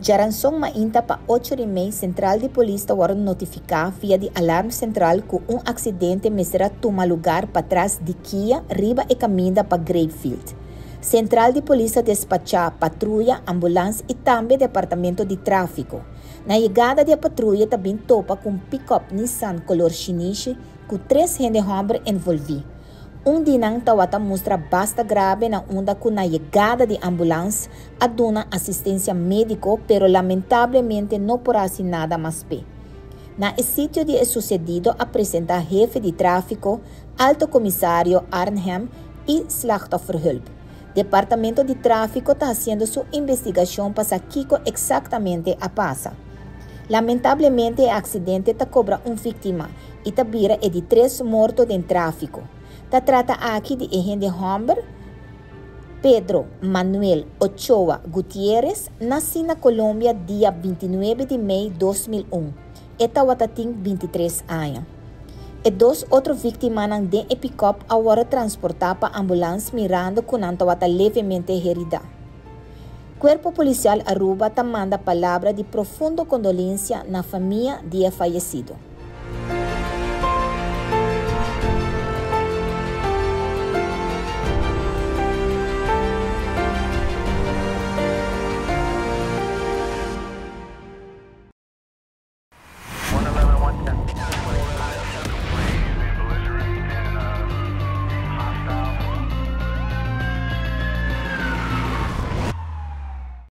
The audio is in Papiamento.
Djaranson mainta pa ocho di mei Central di Polis ta wordo notifica via di alarm central cu un accidente mester a tuma lugar patras di Kia riba e caminda pa Grapefield. Central di Polis a despacha patruya, ambulans y tambe Departamento di Trafico. Na yegada di e patruya ta bin topa cu un pick-up Nissan color shinishi cu tres hende homber envolvi. Un di nan tawata mustra basta grabe na unda cu na yegada di ambulans a duna asistencia medico pero lamentablemente no por haci nada mas p'e. Na e sitio di e sucedido a presenta hefe di trafico, Alto Comisario Arnhem y Slachtofferhulp. Departamento di Trafico ta haciendo su investigacion pa sa kico exactamente a pasa. Lamentablemente e accidente ta cobra un victima y ta bira e di tres morto den trafico. Ta trata aki di e hende homber Pedro Manuel Ochoa Gutierrez, naci na Colombia dia 29 di mei 2001. E tawata tin 23 aña. E dos otro victimanan den e pick-up a wordo transporta pa ambulans mirando cu nan tawata levemente herida. Cuerpo Policial Aruba ta manda palabra di profundo condolencia na famia di e fayecido.